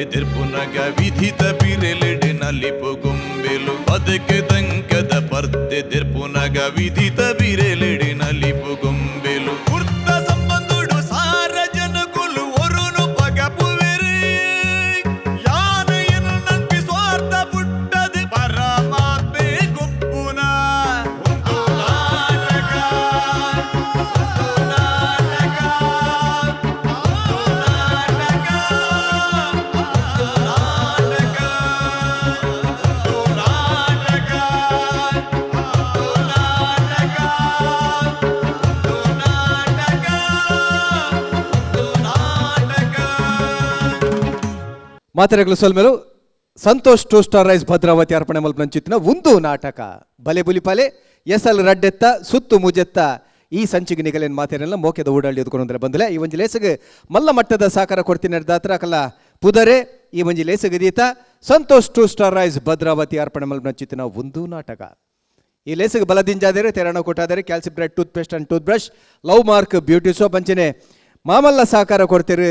ಪರ್ತೆ ದೆರ್ಪುನಗ ವಿಧಿತ ಬಿರೆಲೆಡೆ ನಲಿಪು ಗೊಂಬೆಲು. ಬದಕೆ ದಂಕದ ಪರ್ತೆ ದೆರ್ಪುನಗ ವಿಧಿತ ಬಿರೆಲೆಡೆ ನಲಿಪು ಗೊಂಬೆಲು. ಕುರ್ತ ಸಂಬಂಧುಡು ಸಾರ ಜನಕುಲು ಒರುನು ಪಗಪುವೆರು. ಯಾನೆಯನ್ನು ನಂಬಿ ಸ್ವಾರ್ಥ ಪುಟ್ಟದು ಪರಮಾತ್ಮೆ ಗೊಪ್ಪುನ ಒಂದು ನಾಟಕ, ಒಂದು ನಾಟಕ, ಒಂದು ನಾಟಕ, ಒಂದು ನಾಟಕ, ಒಂದು ನಾಟಕ, ಒಂದು ನಾಟಕ, ಒಂದು ನಾಟಕ, ಒಂದು ನಾಟಕ. ಮಾತೆರೆಗ್ಲ ಸೊಲ್ಮೆಲು. Santosh two star rice Bhadravati ಅರ್ಪಣೆ ಮಲ್ಪನಂಚಿತ್ತಿನ ಒಂದು ನಾಟಕ ಬಲೆ ಬುಲಿಪಾಲೆ ಎಸಲ್ ರಡ್ಡೆತ್ತ ಸುತ್ತು ಮುಜೆತ್ತ ಈ ಸಂಚಿಗೆ ನಿಗಲೇನ್ ಮಾತೆರೆಲ್ಲ ಮೋಕೆದ ಓಡಾಡಿ ಎದ್ಕೊಂಡು ಬಂದಲೆ. ಈ ಒಂಜಿ ಲೇಸಗ್ ಮಲ್ಲ ಮಟ್ಟದ ಸಹಕಾರ ಕೊಡ್ತೀನಿ ದಾತ್ರ ಕಲ್ಲ ಪುದರೆ ಈ ಒಂಜಿ ಲೇಸಗ್ ದೀತ Santosh two star rice Bhadravati ಅರ್ಪಣೆ ಮಲ್ಪನಂಚಿತ್ತಿನ ಒಂದು ನಾಟಕ. ಈ ಲೇಸಗ್ ಬಲದಿಂಜಾದರೆ ತೆರಣ ಕೊಟ್ಟಾದರೆ ಕ್ಯಾಲ್ಸಿ bread tooth paste and tooth brush, love mark beauty soap ಅಂಚನೆ ಮಾಮಲ್ಲ ಸಹಕಾರ ಕೊಡ್ತೀರಿ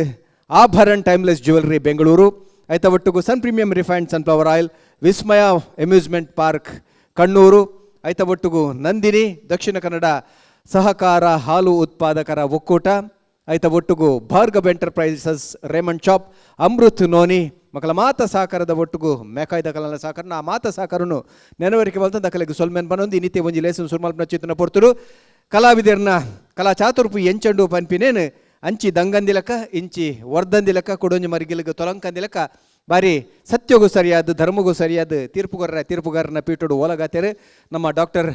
ಆಭರಣ್ ಟೈಮ್ಲೆಸ್ ಜ್ಯುವೆಲ್ರಿ ಬೆಂಗಳೂರು. ಆಯ್ತಾ ಒಟ್ಟಿಗೂ ಸನ್ premium refined sunflower oil, ವಿಸ್ಮಯ ಅಮ್ಯೂಸ್ಮೆಂಟ್ ಪಾರ್ಕ್ ಕಣ್ಣೂರು. ಆಯ್ತಾ ಒಟ್ಟಿಗೂ ನಂದಿನಿ, ದಕ್ಷಿಣ ಕನ್ನಡ ಸಹಕಾರ ಹಾಲು ಉತ್ಪಾದಕರ ಒಕ್ಕೂಟ. ಆಯ್ತಾ ಒಟ್ಟಿಗೂ Bhargav enterprises, Raymond shop, Amrit Noni ಮಕ್ಕಳ ಮಾತ ಸಹಕಾರದ ಒಟ್ಟಿಗೂ ಮೇಕಾಯ್ದ ಕಲನ ಸಹಕಾರ. ಆ ಮಾತ ಸಹಕಾರನು ನೆನವರಿಕೆ ಬಲ್ತ ದಕ್ಕಲಿಗೆ ಸೊಲ್ಮೆನ್ ಬನೊಂದು ಇನ್ನಿತ್ತೆ ಒಂಜಿ ಲೇಸನ್ ಸುರ್ಮಲ್ಪನ ಚಿತ್ತನ ಪೊರ್ತುಡು ಕಲಾವಿದರ್ನ ಕಲಾ ಚಾತುರ್ಪು ಎಂಚಂಡು ಪನ್ಪಿನೇನು ಅಂಚಿ ದಂಗಂದಿಲಕ ಇಂಚಿ ವರ್ದಂದಿಲಕ ಕೊಡೊಂಜಿ ಮರಿಗಿಲಗ ತೊಲಂಕಂದಿಲಕ ಬಾರಿ ಸತ್ಯಗೂ ಸರಿಯಾದ ಧರ್ಮಗೂ ಸರಿಯಾದ ತೀರ್ಪುಗಾರರ ತೀರ್ಪುಗಾರನ ಪೀಠೋಡು ಓಲಗಾತೇರು ನಮ್ಮ ಡಾಕ್ಟರ್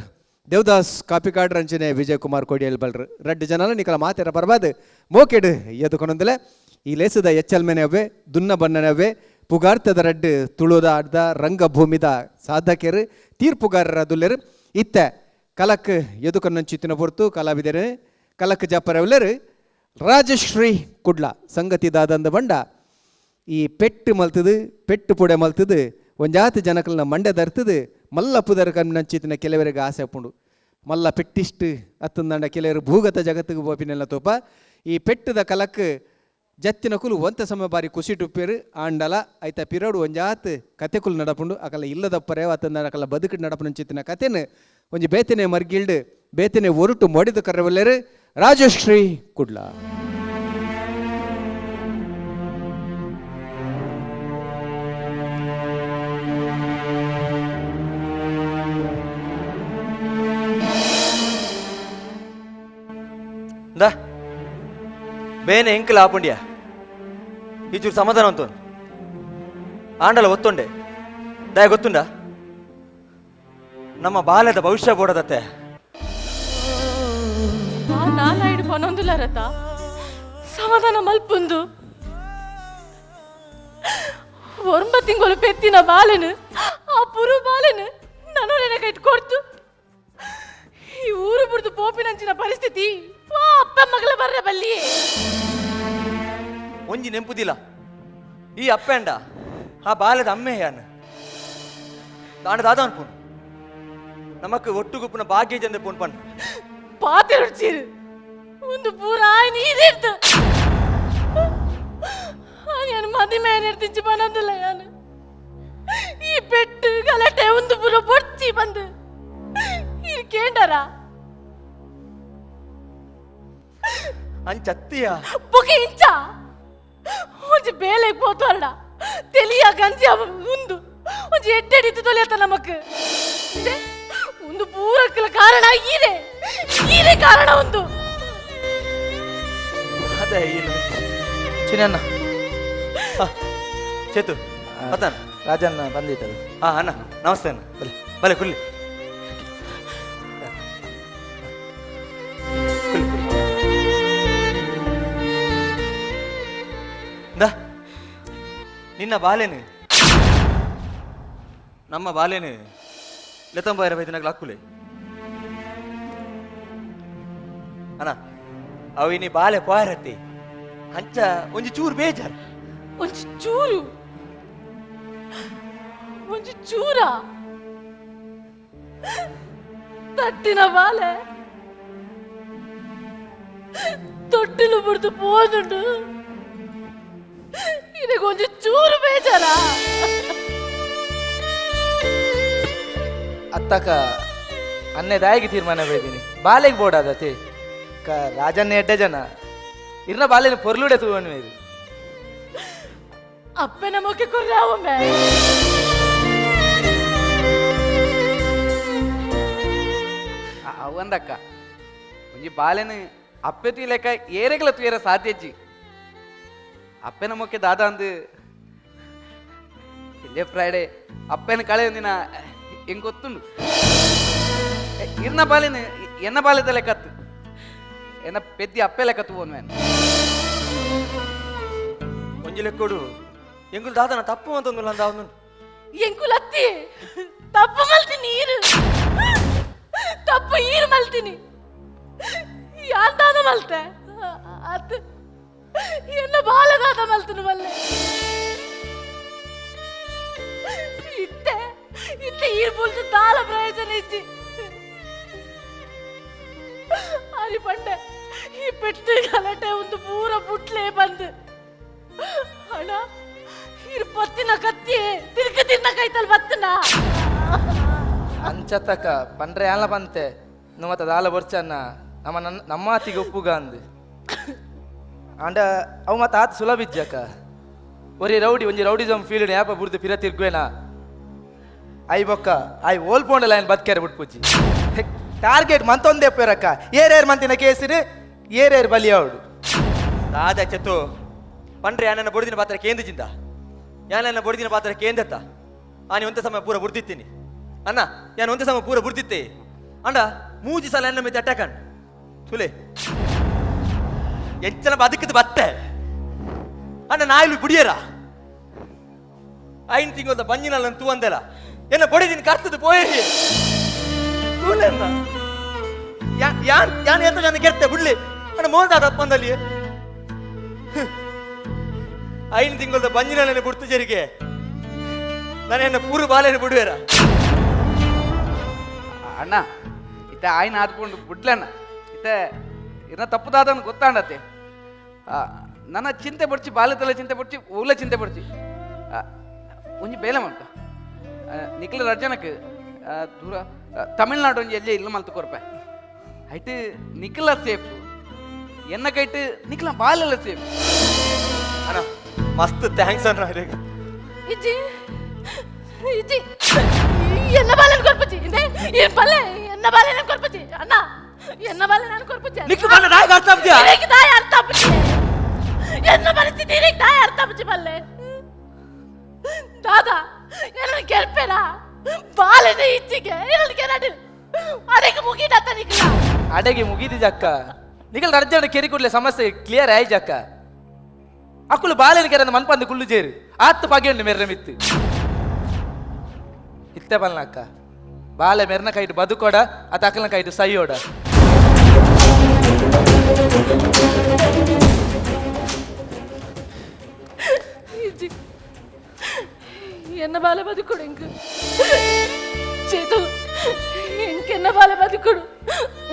ದೇವದಾಸ್ ಕಾಪಿಕಾಡ್ ರಂಜನೆ ವಿಜಯ್ ಕುಮಾರ್ ಕೊಡಿಯಲ್ ಬಲ್ರು ರಡ್ಡು ಜನಲ ನಿಕಲ ಮಾತೆರ ಪರ್ವಾದ್ ಮೋಕೆಡ್ ಎದುಕೊನೊಂದಲೆ. ಈ ಲೇಸದ ಎಚ್ಚಲ್ಮೆನೆ ಅವ್ವೆ ದುನ್ನ ಬಣ್ಣನವ್ವೆ ಪುಗಾರ್ತದ ರಡ್ಡು ತುಳುದ ಅಡ್ದ ರಂಗಭೂಮಿದ ಸಾಧಕರು ತೀರ್ಪುಗಾರರ ದುಲ್ಲೆರು. ಇತ್ತ ಕಲಕ್ ಎದುಕೊನ್ನಂಚಿತ್ತಿನ ಪೊರ್ತು ಕಲಾವಿದರು ಕಲಕ್ ಜಪ್ಪರವ್ಲೆರು ರಾಜಶ್ರೀ ಕುಡ್ಲ. ಸಂಗತಿ ದಾದಂದ ಬಂಡ ಈ ಪೆಟ್ಟು ಮಲ್ತದು ಪೆಟ್ಟು ಪುಡೆ ಮಲ್ತದು ಒಂಜಾತಿ ಜನಕಲ್ನ ಮಂಡೆ ದರ್ತದು ಮಲ್ಲ ಪುದರ್ ಕಣ್ಣಂಚಿತ್ತಿನ ಕೆಲವರಿಗೆ ಆಸೆ ಪುಂಡು ಮಲ್ಲ ಪೆಟ್ಟಿಷ್ಟು ಅತ್ತಂದಂಡ ಕೆಲವರು ಭೂಗತ ಜಗತ್ತಿಗೆ ಪೋಪಿನೆಲ್ಲ ತೋಪ. ಈ ಪೆಟ್ಟದ ಕಲಕ್ ಜತ್ತಿನ ಕುಲು ಒಂತ ಸಮಯ ಬಾರಿ ಖುಷಿ ಟುಪ್ಪೇರು ಆಂಡಲ ಐತ ಪಿರೋಡು ಒಂಜಾತ್ ಕತೆ ಕುಲು ನಡಪುಂಡು. ಅಕಲ ಇಲ್ಲದಪ್ಪರೆ ಅತ್ತಂದ ಅಕಲ ಬದುಕು ನಡಪುನಂಚಿತ್ತಿನ ಕತೆನು ಒಂಜಿ ಬೇತನೆ ಮರ್ಗಿಲ್ಡ್ ಬೇತನೆ ಒರುಟು ಮೊಡಿದು ಕರ್ರವಲ್ಲೇರು ರಾಜಶ್ರೀ ಕುಡ್ಲ. ಇಂದಾ ಬೇನೆ ಎಂಕಲ ಆಪುಂಡ್ಯ ಈ ಚೂರು ಸಮಾಧಾನ ಅಂತು ಆಂಡಲ ಒತ್ತುಂಡೆ ದಯ ಗೊತ್ತುಂಡ ನಮ್ಮ ಬಾಲ್ಯದ ಭವಿಷ್ಯ ಬೋಡದತ್ತೆ. ಆ ನಾಲಾಯ್ಡು ಪನೊಂದುಲ ರಥ ಸಮಾಧಾನ ಮಲ್ಪುಂದು. ಒಂಬ ತಿಂಗಳು ಪೆತ್ತಿನ ಬಾಲನು ಆ ಪುರು ಬಾಲನು ನನ್ನ ಕೈಟ್ ಕೊಡ್ತು ಈ ಊರು ಬುಡ್ದು ಪೋಪಿನಂಚಿನ ಪರಿಸ್ಥಿತಿ ವಾ ಅಪ್ಪ ಮಗಳ ಬರ್ರೆ ಬಲ್ಲಿ. ಒಂಜಿ ನೆಂಪುದಿಲ್ಲ ಈ ಅಪ್ಪೆಂಡ ಆ ಬಾಲ್ಯದ ಅಮ್ಮೆ ಯಾನ್ ದಾಂಡ ದಾದ ಅನ್ಪುನು ನಮಕ್ ಒಟ್ಟುಗುಪ್ಪುನ ಭಾಗ್ಯ ಜಂದೆ ಪೋನ್ ಪನ್. ಪಾತೆ ರುಚಿರು ಒಂದು ಪೂರ ನೀರಿರ್ತು ನಾನು ಮದಿಮೆ ನಿರ್ತಿಂಚಿ ಬನ್ನೊಂದಿಲ್ಲ ಯಾನು. ಈ ಪೆಟ್ಟು ಗಲಾಟೆ ಒಂದು ಪೂರ ಬೊಡ್ಚಿ ಬಂದು ಇದು ಕೇಂಡರ. ಅಂಚತ್ತಿಯ ಬೊಕೆ ಇಂಚ ಒಂಜಿ ಬೇಲೆಗ್ ಪೋತೋರ್ಡ ತೆಲಿಯ ಗಂಜಿ ಉಂದು ಒಂಜಿ ಎಡ್ಡೆಡಿತ್ತು ತೊಲಿಯತ್ತ ನಮಕ್. ಇಂದೆ ಒಂದು ಪೂರಕ್ಕಲ ಕಾರಣ ಈರೆ ಈರೆ ಕಾರಣ ಒಂದು. ಅದೇ ಇಲ್ಲ. ಚಿನ್ನಣ್ಣ. ಚೇತು ಅತನ. ರಾಜಣ್ಣ ಬಂದಿದ್ದದು. ಹಾ ಅಣ್ಣ, ನಮಸ್ತೆ ಅಣ್ಣ. ಬಲೆ ಬಲೆ ಕುಲ್ಲಿ ಕುಲ್ಲಿ ಕುಲ್ಲಿ. ಇಂದಾ, ನಿನ್ನ ಬಾಲೇನು ನಮ್ಮ ಬಾಲೇನು ಲೆತಂಬಾಯರ ಬೈದಿನಾಗ್ಲ ಅಕ್ಕುಲೆ ಅಣ್ಣ. ಅವು ಇನಿ ಬಾಲೆ ಪೋಯರತ್ತಿ ಅಂಚ ಒಂಜಿ ಚೂರು ಬೇಜಾರ್. ಒಂಜಿ ಚೂರು ಒಂಜಿ ಚೂರ ತಟ್ಟಿನ ಬಾಲೆ ತೊಟ್ಟಿಲು ಬುಡ್ದು ಪೋದುಂಡು. ಇದಕ್ಕೆ ಒಂಜಿ ಚೂರು ಬೇಜಾರ. ಅತ್ತಕ ಅನ್ನೆ ದಾಯಿಗೆ ತೀರ್ಮಾನ ಬೈದೀನಿ ಬಾಲೆಗೆ ಬೋಡಾದತಿ ಕ ರಾಜನ್ನೇ ಎಡ್ಡೆ ಜನ ಇರ್ನ ಬಾಲೆನ ಪೊರ್ಲುಡೆ ತೂವಣ್ಣು ಇದು. ಅಪ್ಪನ ಮೊಕ್ಕೆ ಕುರ್ರಾವೊಮ್ಮೆ ಅವಂದಕ್ಕ ಒಂಜಿ ಬಾಲೆನ ಅಪ್ಪೆ ತೀಲೆಕ ಏರೆಗ್ಲ ತುಯರ ಸಾಧ್ಯಜ್ಜಿ ಅಪ್ಪೆನ ಮೊಕ್ಕೆ ದಾದ ಅಂದು ಇಲ್ಲೇ ಫ್ರೈಡೆ ಅಪ್ಪೆನ ಕಳೆ ಒಂದಿನ ಹೆಂಗ್ ಗೊತ್ತುಂಡು. ಇರ್ನ ಬಾಲೆನ ಎನ್ನ ಬಾಲೆದ ಲೆಕ್ಕತ್ತು ಎನ್ನ ಪೆದ್ದಿ ಅಪ್ಪೆ ಲೆಕ್ಕ ತೂವನ್ ಮೇನ್. ಒಂಜಿ ಲೆಕ್ಕೋಡು ಎಂಗುಲ್ ದಾದನ ತಪ್ಪು ಅಂತ ಅಂದ ಅವನು. ಎಂಕುಲತ್ತಿ ತಪ್ಪು ಮಲ್ತೀನಿ, ಈರು ತಪ್ಪು ಈರು ಮಲ್ತೀನಿ, ದಾದ ಮಲ್ತೆ ಅತ್ ಎನ್ನ ಬಾಲ ದಾದ ಮಲ್ತನು ಮಲ್ಲೆ. ಇತ್ತೆ ಇತ್ತೆ ಈರು ಬುಲ್ತು ದಾಲ ಪ್ರಯೋಜನ ಇಜ್ಜಿ. ಅರಿ ಪಂಡೆ ಈ ಪೆಟ್ಟು ಗಲಾಟೆ ಒಂದು ಪೂರ ಬುಟ್ಲೆ ಬಂದು ಅಣ್ಣ ಇರು ಪತ್ತಿನ ಕತ್ತಿ ತಿರ್ಕ ತಿನ್ನ ಕೈತಲ್ ಬತ್ತನ. ಅಂಚತಕ ಪಂಡ್ರೆ ಆಲ ಬಂತೆ ನುಮತ ದಾಲ ಬೊರ್ಚನ್ನ ನಮ್ಮ ನನ್ನ ನಮ್ಮ ಆತಿಗೆ ಒಪ್ಪುಗ ಅಂದು ಅಂಡ ಅವು ಮತ್ತೆ ಆತ ಸುಲಭ ಇಜ್ಜಕ್ಕ. ಒರಿ ರೌಡಿ ಒಂಜಿ ರೌಡಿಸಮ್ ಫೀಲ್ಡ್ ಯಾಪ ಬುಡ್ದು ಪಿರ ತಿರ್ಗುವೇನಾ I ಬೊಕ್ಕ I ಓಲ್ಪೋಂಡಲ ಏನು ಬದುಕ್ಯಾರ ಬಿಟ್ಪೂಜಿ ಟಾರ್ಗೆಟ್ ಮಂತೊಂದೇ ಪೇರಕ್ಕ ಏರೇರ್ ಮಂತಿನ ಕೇಸಿರು ಏರೇರ್ ಬಲಿ ಅವಡು. ದಾದ ಚತು ಪಂಡ್ರೆ ಯಾನನ್ನ ಬೊಡಿದಿನ ಪಾತ್ರ ಕೇಂದ್ರಜಿಂದ ಯಾನನ್ನ ಬೊಡಿದಿನ ಪಾತ್ರ ಕೇಂದ್ರತ್ತ ಆನಿ ಒಂದೇ ಸಮಯ ಪೂರ ಬುಡ್ದಿತ್ತೀನಿ ಅಣ್ಣ, ಯಾನು ಒಂದೇ ಸಮಯ ಪೂರ ಬುಡ್ದಿತ್ತೆ ಅಂಡ ಮೂಜಿ ಸಲ ಎನ್ನ ಮಿತ್ತ ಅಟ್ಯಾಕ್ ತುಲೆ ಎಂಚನ ಬದುಕದು ಬತ್ತೆ ಅಣ್ಣ ನಾಯಿಲು ಬುಡಿಯರ ಐನ್ ತಿಂಗಳ ಬಂಜಿನಲ್ಲ ತೂ ಅಂದೆಲ್ಲ ಎನ್ನ ಬೊಡಿದಿನ ಕರ್ತದು ಪೋಯರಿ ತೂಲೆ ಅಣ್ಣ. ಯಾನ್ ಯಾನ್ ಎಂತ ಜನ ಕೆರ್ತೆ ಬುಡ್ಲಿ ಅಣ್ಣ ಮೋಲ್ದಾದ ಅಪ್ಪಂದಲ್ಲಿ ಐನ್ ತಿಂಗಳದ ಬಂಜಿನಲ್ಲೇ ಬುಡ್ತು ಜರಿಗೆ ನಾನು ಎನ್ನ ಪೂರು ಬಾಲೆನ ಬಿಡುವೇರ. ಅಣ್ಣ ಇತ್ತ ಆಯ್ನ ಆದ್ಕೊಂಡು ಬಿಡ್ಲಣ್ಣ ಇತ್ತ ಇನ್ನ ತಪ್ಪುದಾದನ್ ಗೊತ್ತಾಂಡತೆ. ನನ್ನ ಚಿಂತೆ ಬಡ್ಚಿ ಬಾಲ್ಯದಲ್ಲ ಚಿಂತೆ ಬಡ್ಚಿ ಊಲ ಚಿಂತೆ ಬಡ್ಚಿ ಒಂಜಿ ಬೇಲೆ ಮಲ್ತ ನಿಖಿಲ ರಜನಕ್ ದೂರ ತಮಿಳ್ನಾಡು ಒಂಜಿ ಎಲ್ಲಿ ಇಲ್ಲ ಮಲ್ತು ಕೊರ್ಪೆ ಐಟ್ ನಿಖಿಲ ಸೇಫ್ ಎನ್ನ ಕೈಟ್ ನಿಖಿಲ ಬಾಲೆಲ್ಲ ಸೇಫ್. ಅಣ್ಣ ಮಸ್ತ್ thanks ಅಣ್ಣ ಇದಕ್ಕೆ. ಇಜ್ಜಿ ಇಜ್ಜಿ ಎನ್ನ ಬಾಲೆನ ಕೊರ್ಪುಜಿ ಇಂದೆ ಏನ್ ಪಲ್ಲೆ ಎನ್ನ ಬಾಲೆನ ಕೊರ್ಪುಜಿ ಅಣ್ಣ ಎನ್ನ ಬಾಲೆನ ಕೊರ್ಪುಜಿ. ನಿಖಿಲ್ ಬಾಲೆ ನಾಯಿಗೆ ಅರ್ಥ ಆಗ್ತಿದ್ಯಾ? ಇರೇಗ್ ದಾಯ ಅರ್ಥ ಆಪುಜಿ ಎನ್ನ ಪರಿಸ್ಥಿತಿ ಇರೇಗ್ ದಾಯ ಅರ್ಥ ಆಪುಜಿ ಪಲ್ಲೆ ದಾದಾ ಎನ್ನ ಕೆರ್ಪೆನ ಬಾಲೆನ ಇಚ್ಚಿಗೆ ಎನ್ನ ಕೆರಡು ಅಡೆಗೆ ಮುಗಿಡತ್ತ ನಿಖಿಲ. ಅಡೆಗೆ ಮುಗಿದಿಜಕ್ಕ ನಿಗಲ್ ಅರ್ಜೆಂಟ್ ಕೆರಿ ಕೂಡಲೇ ಸಮಸ್ಯೆ ಕ್ಲಿಯರ್ ಆಯ್ಜಕ್ಕ. ಅಕ್ಕುಲು ಬಾಲೆನ ಕೆರೆ ಮನ್ಪಂದು ಕುಳ್ಳು ಜೇರು ಆತ್ತು ಪಗೆಂಡು ಮೆರ್ರ ಮಿತ್ತು ಇತ್ತೆ ಬಲ್ನಕ್ಕ ಬಾಲೆ ಮೆರ್ನ ಕೈಟ್ ಬದುಕೋಡ ಅತ್ತ ಅಕ್ಕನ ಕೈಟ್ ಸೈಯೋಡ. ಇಜ್ಜಿ ಎನ್ನ ಬಾಲೆ ಬದುಕೊಡು ಇಂಕ್ ಚೇತು ಇಂಕೆನ್ನ ಬಾಲೆ ಬದುಕೊಡು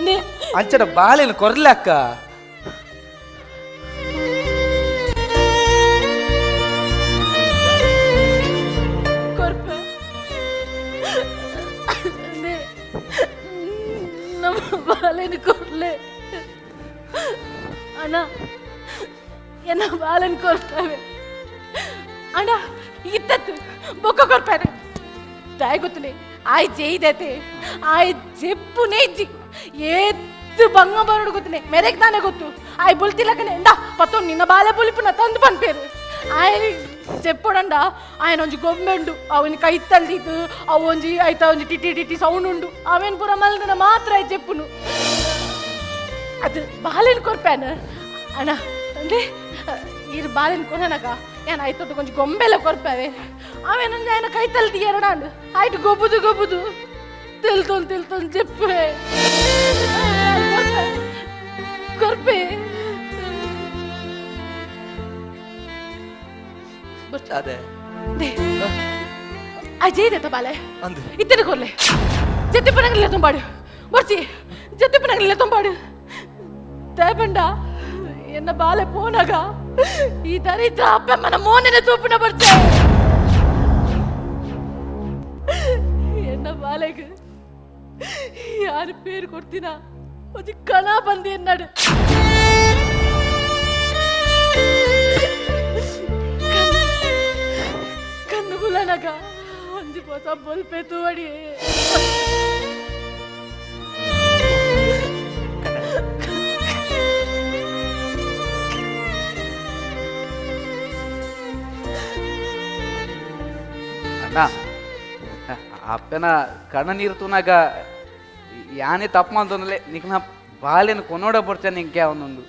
ನೇ. ಅಂಚನ ಬಾಲೆನ ಕೊರ್ಲೆ ಅಕ್ಕ. ಕೊರ್ಪೆ ನೇ ನಮ್ಮ ಬಾಲೆನ ಕೊರ್ಲೆ ಅಣ್ಣ ಎನ್ನ ಬಾಲೆನ ಕೊರ್ತವೆ ಅಣ್ಣ ಇತ್ತತ್ತು ಬೊಕ್ಕ ಕೊರ್ಪಾನೆ ತಾಯಿ ಗೊತ್ತಲೇ ಆಯ್ ಜೈದತೆ ಆಯ್ ಜೆಪ್ಪುನೇ ಇಜ್ಜಿ ಏತ್ತು ಬಂಗ ಬರೋಡು ಗೊತ್ತನೆ ಮೆರೆಗ್ ತಾನೆ ಗೊತ್ತು ಆಯ್ ಬುಲ್ತಿಲ್ಲಕನೆ ಎಂದ ಪತ್ತೊ ನಿನ್ನ ಬಾಲೆ ಬುಲಿಪುನ ತಂದು ಪನ್ಪೇರು ಆಯ್ ಚೆಪ್ಪೊಡಂಡ ఆయన ಒಂಜಿ ಗೊಂಬೆ ಉಂಡು ಅವನ ಕೈ ತಲ್ದಿದ್ದು ಅವು ಒಂಜಿ ಆಯ್ತಾ ಒಂಜಿ ಟಿಟಿ ಟಿಟಿ ಸೌಂಡ್ ಉಂಡು ಅವೇನ್ ಪೂರ ಮಲ್ದನ ಮಾತ್ರ ಆಯ್ ಚೆಪ್ಪುನು ಅದು ಬಾಲೆನ್ ಕೊರ್ಪ್ಯಾನ ಅಣ್ಣ ಅಂದ್ರೆ ಇರು ಬಾಲೆನ್ ಕೊನನಗ ಏನ್ ಆಯ್ತೊಟ್ಟು ಕೊಂಚ ಗೊಂಬೆಲ್ಲ ಕೊರ್ಪಾವೆ ಅವೇನಂದ್ರೆ ఆయన ಕೈ ತಲ್ದಿ ಎರಡಾಂಡು ಆಯ್ತು ಗೊಬ್ಬುದು ಗೊಬ್ಬುದು ತಿಳ್ತೊಂದು ತಿಳ್ತೊಂದು ಚೆಪ್ಪೆ ಕೊರ್ಪೆ. ಅದೇ ಅಜಯ್ ಬಾಲೆ ಅಂದು ಇತ್ತನೆ ಕೊರ್ಲೆ ಜೊತೆ ಪನಗಲಿಲ್ಲ ತುಂಬಾಡು ಬರ್ಚಿ ಜೊತೆ ಪನಗಲಿಲ್ಲ ತುಂಬಾಡು ತೇಪಂಡ ಎನ್ನ ಬಾಲೆ ಪೋನಾಗ ಈ ದರಿದ್ರ ಅಪ್ಪಮ್ಮನ ಮೋನೆನೆ ತೂಪಿನ ಬರ್ತೆ. ಎನ್ನ ಬಾಲೆಗೆ ಯಾರು ಪೇರು ಕೊಡ್ತೀನ ಒಂಜಿ ಕಣ ಬಂದು ಎನ್ನಡು. ಕಣ್ಣು ಬುಲನಗ ಒಂಜಿ ಹೊಸ ಬೊಲ್ಪೆ ತೂವಡಿ. ಅಣ್ಣ, ಅಪ್ಪನ ಕಣ್ಣ ನೀರು ತೂನಾಗ ಯಾನೇ ತಪ್ಪು ಅಂತಂದ್ರೆ ನಿಕ್ನ ಬಾಲೆನ ಕೊನೋಡ ಬರ್ತಾನೆ ನಿಂಗೆ ಅವನೊಂದು.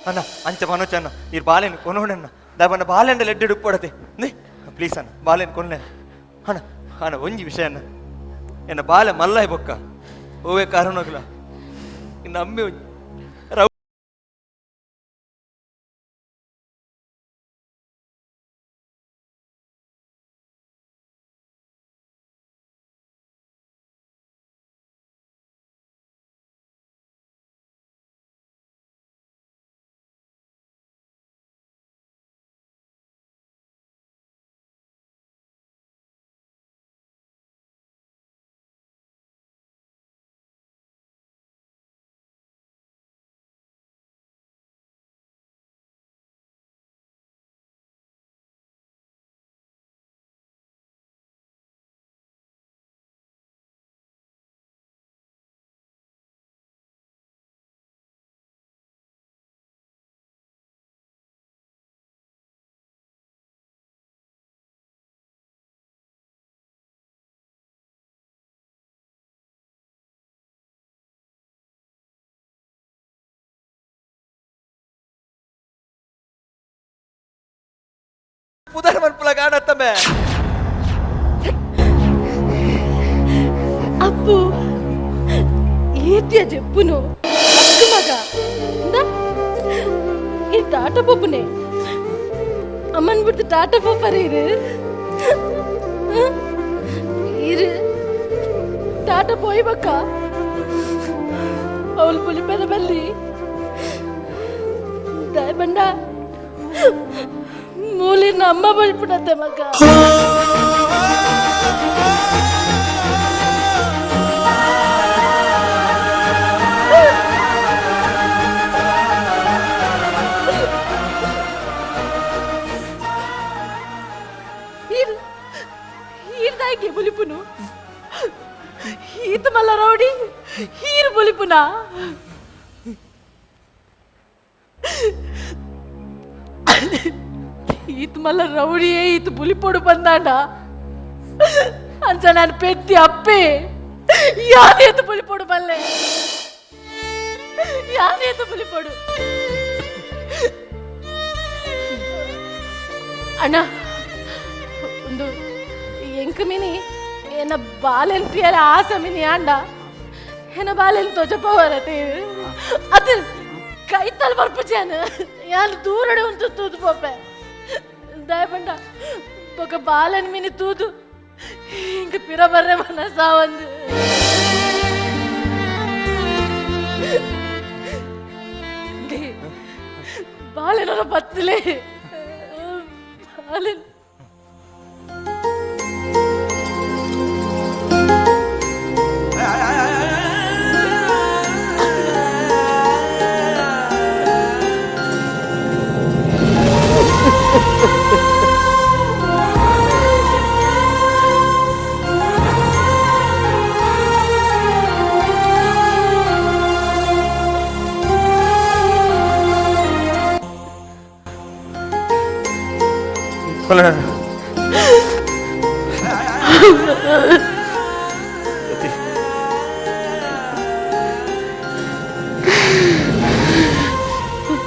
ಅಣ್ಣ ಅಂಚ ಮನೋಜ್ ಅಣ್ಣ, ನೀರು ಬಾಲೆನ ಕೊನೋಡಣ್ಣ, ದಾಬಣ್ಣ ಬಾಲೆಂಡ ಲೆಡ್ಡು ಉಪ್ಪಡತೆ ನೇ ಪ್ಲೀಸ್ ಅಣ್ಣ, ಬಾಲೆನ ಕೊನ್ನೆ ಅಣ್ಣ. ಅಣ್ಣ ಒಂಜಿ ವಿಷಯ ಅಣ್ಣ, ಎನ್ನ ಬಾಲೆ ಮಲ್ಲಾಯ್ ಬೊಕ್ಕ ಓವೇ ಕಾರಣಗ್ಲ ಇನ್ನು ಅಮ್ಮೆ ಒಂಜಿ ಪುದರ್ ಮನ್ಪುಲ ಕಾಣತ್ತಮ್ಮೆ. ಅಪ್ಪು ಏತ್ಯ ಜೆಪ್ಪುನು ಅಕ್ಕು ಮಗ ಇಂದ ಈ ಟಾಟ ಪಪ್ಪುನೆ ಅಮ್ಮನ್ ಬಿಡ್ತು ಟಾಟ ಪಪ್ಪರೆ ಇರು ಇರು ಟಾಟ ಪೋಯ್ ಬಕ್ಕ ಅವಳು ಪುಲಿಪೆದ ಬಲ್ಲಿ ದಾಯ್ ಬಂಡ ಮೂಲಿನ ಅಮ್ಮ ಬಲ್ಪುಡತ್ತೆ ಮಗ. ಈರ್ದಾಗೆ ಬುಲಿಪುನು ಈತ ಮಲ್ಲ ರೌಡಿ ಹೀರ್ ಬುಲಿಪುನ. ಈತ ಮಲ್ಲ ರೌಡಿಯೇ ಈತ ಬುಲಿಪೊಡು ಬಂದಾಂಡ ಅಂಚ ನಾನು ಪೆತ್ತಿ ಅಪ್ಪೆ ಯಾನೇತು ಬುಲಿಪೊಡು ಬಲ್ಲೆ ಯಾನೇತು ಬುಲಿಪೊಡು. ಅಣ್ಣ ಒಂದು ಎಂಕ್ ಮಿನಿ ಎನ್ನ ಬಾಲೆನ್ ಪ್ರಿಯರ ಆಸೆ ಮಿನಿ ಅಂಡ ಎನ್ನ ಬಾಲೆನ್ ತೊಜಪವರತೆ ಅದು ಕೈತಲ್ ಬರ್ಪುಜಾನ ಯಾನ್ ದೂರಡೆ ಉಂಟು ತೂದು ಪೋಪೆ ದಯಪಂಡ ಬೊಕ ಬಾಲೆನ್ ಮಿನಿ ತೂದು ಇಂಕ ಪಿರ ಬರ್ರೆ ಮನಸಾವಂದು. ಬಾಲೆನರ ಬತ್ತಲೆ ಬಾಲೆನ್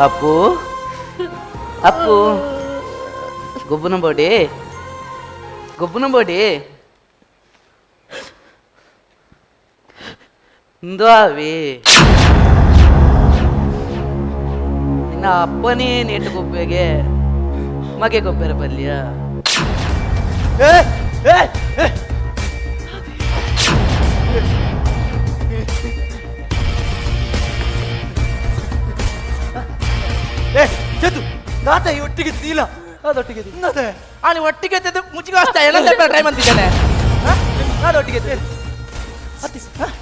ಅಪ್ಪು ಅಪ್ಪು ಗೊಬ್ಬನ ಬೋಡಿ ಗೊಬ್ಬನ ಬೋಡಿ ಇಂದು ಆವಿ ನಿನ್ನ ಅಪ್ಪನೇ ನೇಟು ಗೊಬ್ಬೆಗೆ ಮಗೆ ಗೊಬ್ಬರ ಪಲ್ಯ. ಏ ಏ ಏ ಏ ತಾತ ಈ ಒಟ್ಟಿಗೆ ತೀಲ ಅದೊಟ್ಟಿಗೆ ನದೆ ಆನಿ ಒಟ್ಟಿಗೆ ತೆದ್ದು ಮುಚ್ಚಿಗೆ ವಾಸ್ತ ಎಲ್ಲ ಟ್ರೈ ಮಾಡ್ತಿದ್ದಾನೆ ಅದೊಟ್ಟಿಗೆ ಅತ್ತಿ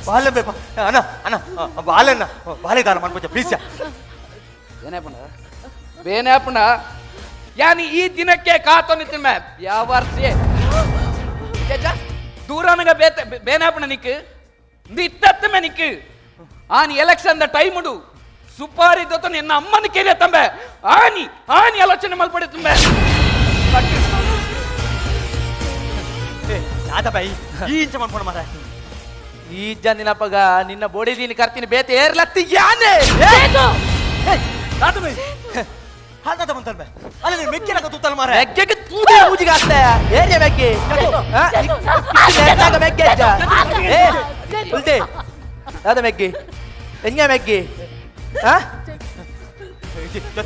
ಬಾಲೆ ಬೇಪ ಅಣ್ಣ ಅಣ್ಣ ಬಾಲೆಣ್ಣ ಬಾಲೆ ದಾರ ಮಾಡ್ಬೋಜ ಪ್ಲೀಸ್ ಏನಾಪಣ ಬೇನಾಪಣ ಯಾನಿ ಈ ದಿನಕ್ಕೆ ಕಾತೊಂದಿತ್ತಿನ ಮ್ಯಾ ಯಾವಾರ್ಸೆ ದೂರನಗ ಬೇತ ಬೇನಾಪಣ ನಿಕ್ ಇತ್ತತ್ತ ಮೇ ನಿಕ್ ಆನಿ ಎಲೆಕ್ಷನ್ the time ಉಂಡು ಸುಪಾರಿ ದೊತ್ತ ನಿನ್ನ ಅಮ್ಮನ ಕೇಳಿ ತಂಬೆ ಆನಿ ಆನಿ ಆಲೋಚನೆ ಮಲ್ಪಡೆ ತುಂಬೆ ಏ ದಾದ ಬಾಯಿ ಈ ಇಂಚ ಮಾಡ್ಕೊಂಡು ಮಾರ ಈ ಜನಿನಪ್ಪಗ ನಿನ್ನ ಬೋಡಿ ನೀನು ಕರ್ತೀನಿ ಬೇತೆ ಏರ್ಲತ್ತಿ ಯಾನೆ ತಾತ ಬಾಯಿ ಹಾಲ್ ತಾತ ಬಂತಲ್ ಬೇ ಅಲ್ಲ ನೀನು ಮೆಕ್ಕೆಲಕ ತೂತಲ್ ಮಾರ ಮೆಗ್ಗೆಗೆ ತೂದೆ ಮೂಜಿಗೆ ಆಗ್ತಾ ಏರಿಯ ಮೆಗ್ಗೆ ಮೆಗ್ಗೆ ಅಜ್ಜ ಏ ಉಲ್ತೆ ಯಾವ್ದ ಮೆಗ್ಗಿ ಎಂಜ ಮೆಗ್ಗಿ ಹಾ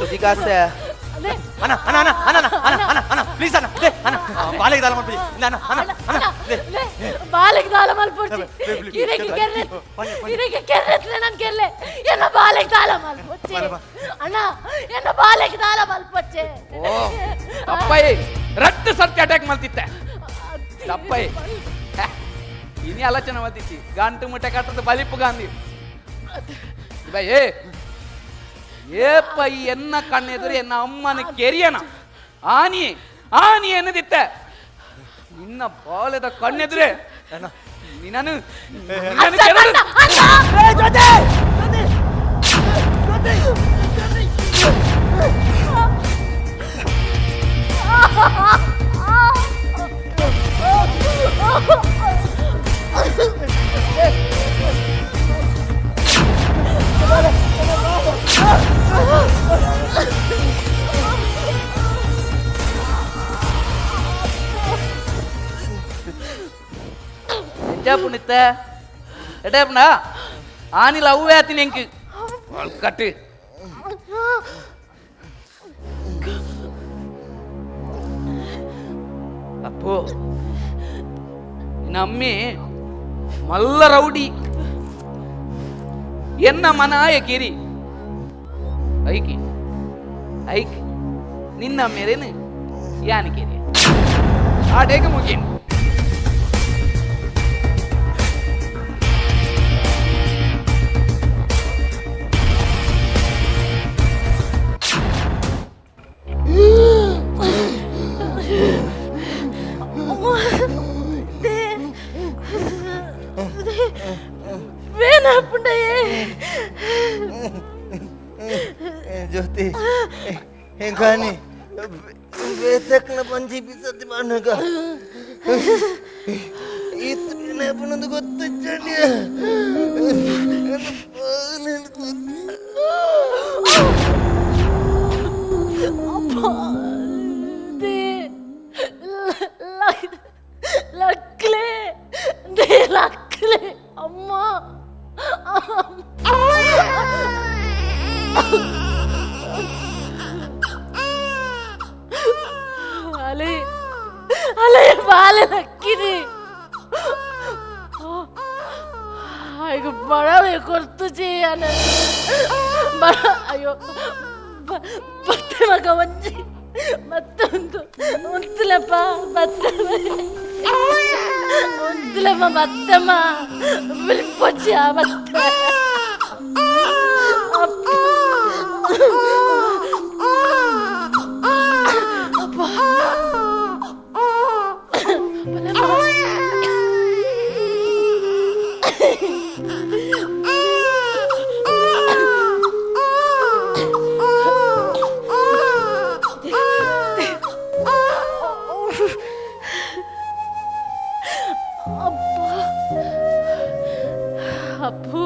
ಮೂಜಿಗೆ ಆಗ್ತಾ ಅದೇ ಅಣ್ಣ ಅಣ್ಣ ಅಣ್ಣ ಅಣ್ಣ ಅಣ್ಣ ಅಣ್ಣ ಅಣ್ಣ ಪ್ಲೀಸ್ ಅಣ್ಣ ಲೇ ಅಣ್ಣ ಬಾಲೆಗೆ ದಾಲ ಮಾಡ್ಬಿಡಿ ಇಲ್ಲ ಅಣ್ಣ ಅಣ್ಣ ಅಣ್ಣ ಲೇ ಬಾಲೆಗೆ ದಾಲ ಮಲ್ಪೊಡ್ಚಿ ಇರೆಗೆ ಕೆರ್ರೆ ಇರೆಗೆ ಕೆರ್ರೆತ್ಲೆ ನನ್ ಕೆರ್ಲೆ ಎನ್ನ ಬಾಲೆಗೆ ದಾಲ ಮಲ್ಪೊಚ್ಚಿ ಅಣ್ಣ ಎನ್ನ ಬಾಲೆಗೆ ದಾಲ ಮಲ್ಪೊಚ್ಚೆ ಓ ತಪ್ಪೈ ರಟ್ಟು ಸರ್ತಿ ಅಟ್ಯಾಕ್ ಮಾಡ್ತಿತ್ತೆ ತಪ್ಪೈ ಇನಿ ಆಲೋಚನೆ ಮಾಡ್ತಿತ್ತಿ ಗಂಟು ಮುಟ್ಟೆ ಕಟ್ಟದ ಬಲಿಪು ಗಾಂಧಿ ಬೈ ಏ ಏಪ ಈ ಎನ್ನ ಕಣ್ಣೆದುರು ಎನ್ನ ಅಮ್ಮನ ಕೆರಿಯನ ಆನಿ ಆನಿ ಎನ್ನದಿತ್ತೆ ನಿನ್ನ ಬಾಲ್ಯದ ಕಣ್ಣೆದುರೆ ನಿನ್ನನು ನಿನ್ನನು ಕೆರಳು- ಎಂಜಾಪುಣಿತ್ತ ಎಡೇಪಣ ಆನಿಲ ಅವ್ವೇ ಆತಿನ ಎಂಕ್ ಕಟ್ಟು ಅಪ್ಪು ನಿನ್ನ ಅಮ್ಮಿ ಮಲ್ಲ ರೌಡಿ ಎನ್ನ ಮನ ಕಿರಿ ಐಕಿ ಐಕ್ ನಿನ್ನ ಮೇರೇನು ಯಾನ್ ಕಿರಿ ಆಟೇಕ ಮುಗಿಯನು ಬೇನಾಪುಂಡಯೇ ಜ್ಯೋತಿ ಹೆಂಗಾನಿ ಬೇತಕ್ನ ಪಂಜಿ ಬಿಸತಿ ಬಾಣಗ ಈತ್ ಬೇನಾಪುನಂದು ಗೊತ್ತಿಚ್ಚಂಡಿ ಲಕ್ಲೆ they ಲಕ್ಲೆ ಅಮ್ಮ ಅಲೆ ಅಲೆ ಬಾಲೆ ಲಕ್ಕಿನಿ ಈಗ ಬಡವೆ ಕೊರ್ತು చేయನ ಬಡ ಅಯ್ಯೋ ಬತ್ತೆ ಮಗ ಒಂಜಿ ಮತ್ತೊಂದು ಉಂತುಲಪ್ಪ ಬತ್ತೆ ಉಂತುಲಮ್ಮ ಬತ್ತಮ್ಮ ಬಿಲ್ಪೊಚ್ಚಿ ಬತ್ತೆ ಅಪ್ಪ ಅಪ್ಪ ಅಪ್ಪು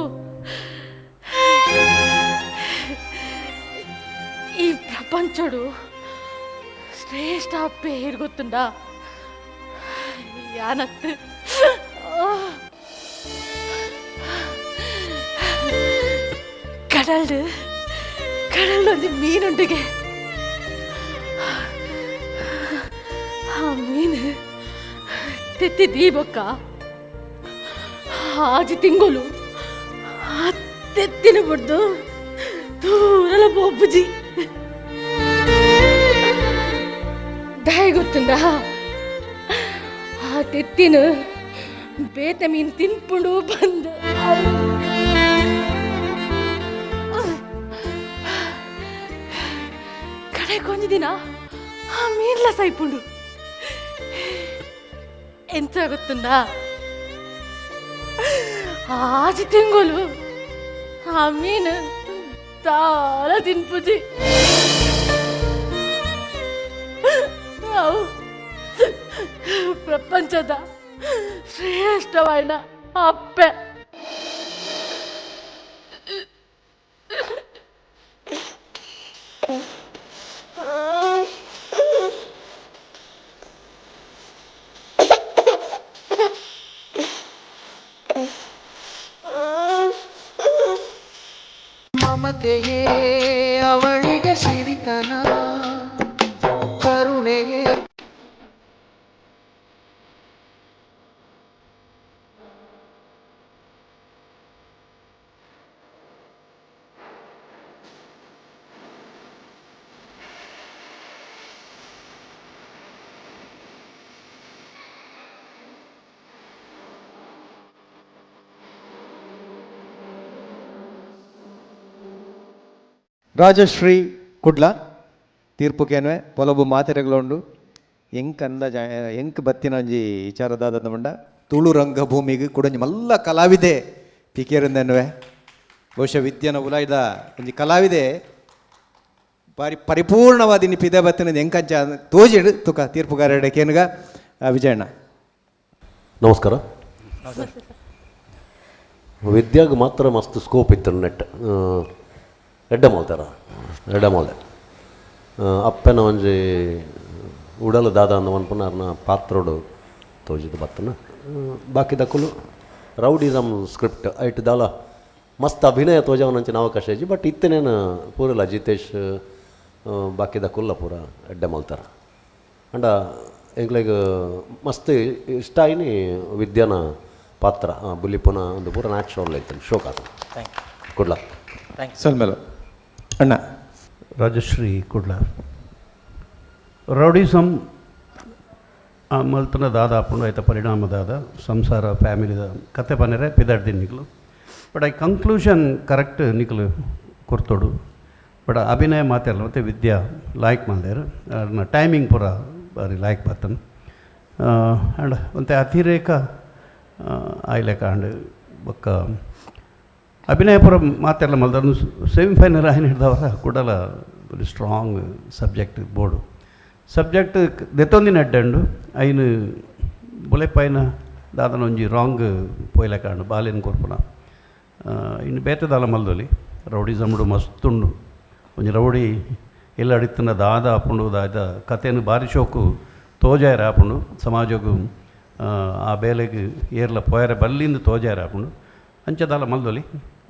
ಈ ಪ್ರಪಂಚಡು ಶ್ರೇಷ್ಠ ಅಪ್ಪೆ ಗೊತ್ತುಂಡ ಯಾನತ್ತು ಕಡಲ್ಡು ಕಡಲ್ಡು ಒಂಜಿ ಮೀನುಂಡಿಗೆ ಆ ಮೀನು ತೆತ್ತಿ ದೀಬೊಕ್ಕ ಆಜಿ ತಿಂಗಳು ಆ ತೆತ್ತಿನ ಬಿಡ್ದು ದೂರಲ ಬೊಬ್ಬುಜಿ. ಗೊತ್ತುಂಡ ಆ ತೆತ್ತಿನ ಬೇತೆ ಮೀನು ತಿನ್ಪುಂಡು ಬಂದು ಕಡೆ ಕೊಂಜ ದಿನ ಆ ಮೀನ್ಲ ಸೈಪುಂಡು. ಎಂತ ಗೊತ್ತುಂಡ ಆಜಿ ತಿಂಗಳು ಆ ಮೀನು ದಾಲ ತಿನ್ಪುಜಿ. ಅವು ಪ್ರಪಂಚದ ಶ್ರೇಷ್ಠವಾದ ಅಪ್ಪೆ. ಮಮತೆಯೇ ಅವಳಿಗೆ ಸಿರಿತನ, ಕರುಣೆಯೇ. ರಾಜಶ್ರೀ ಕುಡ್ಲ ತೀರ್ಪು ಕೇನ್ವೆ ಪೊಲಬು ಮಾತೆರೆಗ್ಲುಂಡು ಎಂಕ್ ಅಂದಾಜ ಎಂಕ್ ಬತ್ತಿನ ಒಂಜಿ ವಿಚಾರದಾದ ಮಂಡ ತುಳು ರಂಗಭೂಮಿಗೆ ಕುಡೊಂಜಿ ಮಲ್ಲ ಕಲಾವಿದೆ ಪಿಕೇರಿಂದನ್ವೆ. ಬಹುಶಃ ವಿದ್ಯೆನ ಉಲಾಯ್ದ ಒಂಜಿ ಕಲಾವಿದೆ ಬಾರಿ ಪರಿಪೂರ್ಣವಾದ ಪಿದೆ ಬತ್ತಿನ ಎಂಕಂಚ ತೋಜಿಡು ತುಕ ತೀರ್ಪುಗಾರ ಕೇನುಗ. ವಿಜಯಣ್ಣ ನಮಸ್ಕಾರ. ವಿದ್ಯಾಗ ಮಾತ್ರ ಮಸ್ತ್ ಸ್ಕೋಪ್ ಇತ್ತು ನೆಟ್ ಎಡ್ಡೆ ಮಲ್ತಾರ ಎಡ್ಡೆ ಮಲ್ದೆ ಅಪ್ಪನ ಒಂಜಿ ಉಡಲು ದಾದ ಅಂದ ಮನ್ಪುನ ಅರ್ನ ಪಾತ್ರೋಡು ತೋಜಿದ ಬತ್ತನ. ಬಾಕಿ ದಕ್ಕುಲು ರೌಡಿಸಮ್ ಸ್ಕ್ರಿಪ್ಟ್ ಐಟ್ ದಾಲ ಮಸ್ತ್ ಅಭಿನಯ ತೋಜವನಂಚಿನ ಅವಕಾಶ ಇಜ್ಜಿ. ಬಟ್ ಇತ್ತನೇನು ಪೂರಲ್ಲ ಜಿತೇಶ್ ಬಾಕಿ ದಕ್ಕುಲ್ಲ ಪೂರ ಎಡ್ಡೆ ಮಲ್ತಾರ. ಅಂಡ ಎಂಕ್ಲೆಗ್ ಮಸ್ತ್ ಇಷ್ಟ ಆಯ್ನಿ ವಿದ್ಯಾನ ಪಾತ್ರ ಬುಲಿಪುನ ಒಂದು ಪೂರ ನ್ಯಾಚುರಲ್ ಐತೆ ಶೋಕ್ ಆತ. Good luck. ಸೊಲ್ಮೆಲು ಅಣ್ಣ. ರಾಜಶ್ರೀ ಕುಡ್ಲ. ರೌಡಿಸಮ್ ಮಲ್ತನ ದಾದ ಆಪುಂಡು ಐತ ಪರಿಣಾಮ ದಾದ ಸಂಸಾರ ಫ್ಯಾಮಿಲಿದ ಕತೆ ಪನೆರೆ ಪಿದಾಡ್ದಿನ ನಿಕ್ಲು. But I conclusion correct ನಿಕ್ಲು ಕೊರ್ತೋಡು. But ಅಭಿನಯ ಮಾತೆಲ್ಲ ಮತ್ತು ವಿದ್ಯಾ ಲಾಯ್ಕ್ ಮಲ್ದೇರು ಅರ್ನ ಟೈಮಿಂಗ್ ಪೂರ ಬಾರಿ ಲಾಯ್ಕ್ ಬತ್ತನ್. ಆ್ಯಂಡ್ ಒಂತೆ ಅತಿರೇಕ ಆಯ್ಲೆಕ ಆಂಡ್ ಬೊಕ್ಕ ಅಭಿನಯ ಪೂರ ಮಾತೆಲ್ಲ ಮಲ್ದರ್ ಸೆಮಿಫೈನಲ್ ಆಯ್ನ ಹಿಡ್ದವರ ಕುಡಲ strong subject board subject ದೆತ್ತೊಂದಿನ ಅಡ್ಡಂಡು ಐನು ಬುಲೆಪಾಯಿನ ದಾದನ ಒಂಜಿ ರಾಂಗ್ ಪೋಯ್ಲೆಕಾಂಡು ಬಾಲೆನ್ ಕೊರ್ಪುನ. ಇನ್ನು ಬೇತೆ ದಾಲ ಮಲ್ದೊಲಿ ರೌಡಿಸಮ್ಡು ಮಸ್ತುಂಡು ಒಂಜಿ ರೌಡಿ ಎಲ್ಲ ಅಡಿತ್ತನ ದಾದ ಆಪುಂಡು ದಾದ ಕತೆನು ಬಾರಿ ಶೋಕು ತೋಜಾಯರ ಆಪುಂಡು ಸಮಾಜಗು ಆ ಬೇಲೆಗ್ ಏರ್ಲ ಪೋಯರೆ ಬಲ್ಲಿಂದ ತೋಜಾಯರ ಆಪುಂಡು ಅಂಚ ದಾಲ ಮಲ್ದೊಲಿ.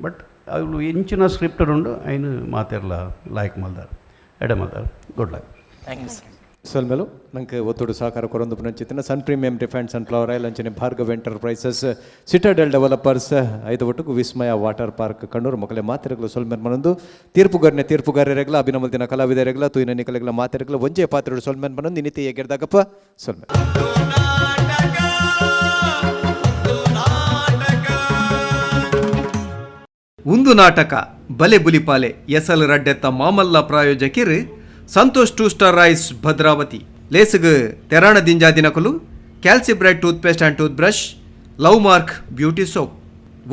ಬಟ್ ಅವು ಎಂಚಿನ ಸ್ಕ್ರಿಪ್ಟ್ ಉಂಡು ಐನು ಮಾತೆರ್ಲ ಲಾಯ್ಕ್ ಮಲ್ದಾರ್ ಎಡೆ ಮಲ್ದಾರ್. Good luck. Thank you sir. ಸೊಲ್ಮೆಲು ನಂಗೆ ಒತ್ತುಡು ಸಹಕಾರ ಕೊರೊಂದು ಪುನಂಚಿತ್ತಿನ Sun Premium refined sunflower oil ಅಂಚನೆ ಭಾರ್ಗವ್ enterprises Citadel developers ಐದು ಒಟ್ಟುಗು ವಿಸ್ಮಯ ವಾಟರ್ ಪಾರ್ಕ್ ಕಣ್ಣೂರು ಮೊಕಲೆ ಮಾತೆರೆಗ್ಲ ಸೊಲ್ಮೆನ್ ಮನೊಂದು ತೀರ್ಪುಗಾರನೆ ತೀರ್ಪುಗಾರರೆಗ್ಲ ಅಭಿನಮಲ್ದಿನ ಕಲಾವಿದರೆಗ್ಲ ತೂಯಿನ ನಿಕಲೆಗ್ಲ ಮಾತೆರೆಗ್ಲ ಒಂಜೇ ಪಾತ್ರೆಡು ಸೊಲ್ಮೆನ್ ಮನೊಂದು ಇನಿತಿ ಎಗೆರ್ದಾಗಪ್ಪ ಸೊಲ್ಮೆ. ಒಂದು ನಾಟಕ ಬಲೆ ಬುಲಿಪಾಲೆ ಎಸಲ್ ರಡ್ಡೆತ್ತ ಮಾಮಲ್ಲ ಪ್ರಾಯೋಜಕಿರು Santosh two star rice Bhadravati ಲೇಸುಗು ತೆರಾಣ ದಿಂಜಾ ದಿನಕುಲು Calcibright toothpaste and tooth brush love mark beauty soap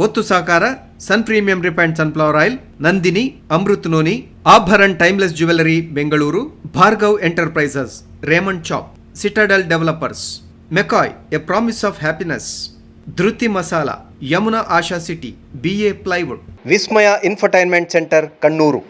ಒತ್ತು ಸಹಕಾರ Sun Premium refined sunflower oil Nandini Amrut noni Abharan timeless jewellery Bengaluru Bhargav enterprises Raymond chop Citadel developers McCoy a promise of happiness Dhriti masala Yamuna Asha city BA plywood Vismaya infotainment centre Kannur.